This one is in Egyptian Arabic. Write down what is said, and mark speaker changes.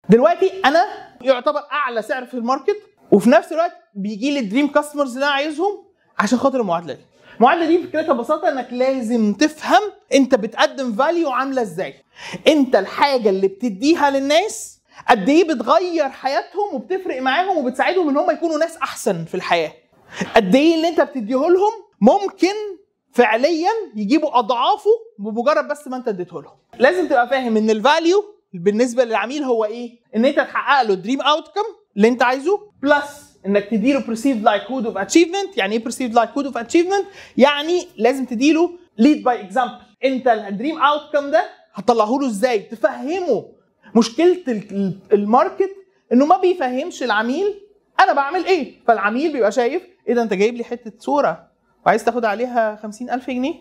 Speaker 1: دلوقتي انا يعتبر اعلى سعر في ال market، وفي نفس الوقت بيجي لي ال dream customers اللي انا عايزهم عشان خاطر المعادلة دي. المعادلة دي فكرتها ببساطة انك لازم تفهم انت بتقدم value عامله ازاي، انت الحاجة اللي بتديها للناس قد ايه بتغير حياتهم وبتفرق معاهم وبتساعدهم ان هم يكونوا ناس احسن في الحياة، قد ايه اللي انت بتديه لهم ممكن فعليا يجيبوا اضعافه بمجرد بس ما انت اديته لهم. لازم تبقى فاهم ان ال value بالنسبة للعميل هو ايه؟ ان انت تحقق له dream outcome اللي انت عايزه، plus انك تديله perceived likelihood of achievement. يعني ايه perceived likelihood of achievement؟ يعني لازم تديله lead by example. انت ال dream outcome ده هتطلعه له ازاي؟ تفهمه. مشكلة ال market انه ما بيفهمش العميل انا بعمل ايه، فالعميل بيبقى شايف ايه ده، انت جايب لي حتة صوره وعايز تاخد عليها 50000 جنيه؟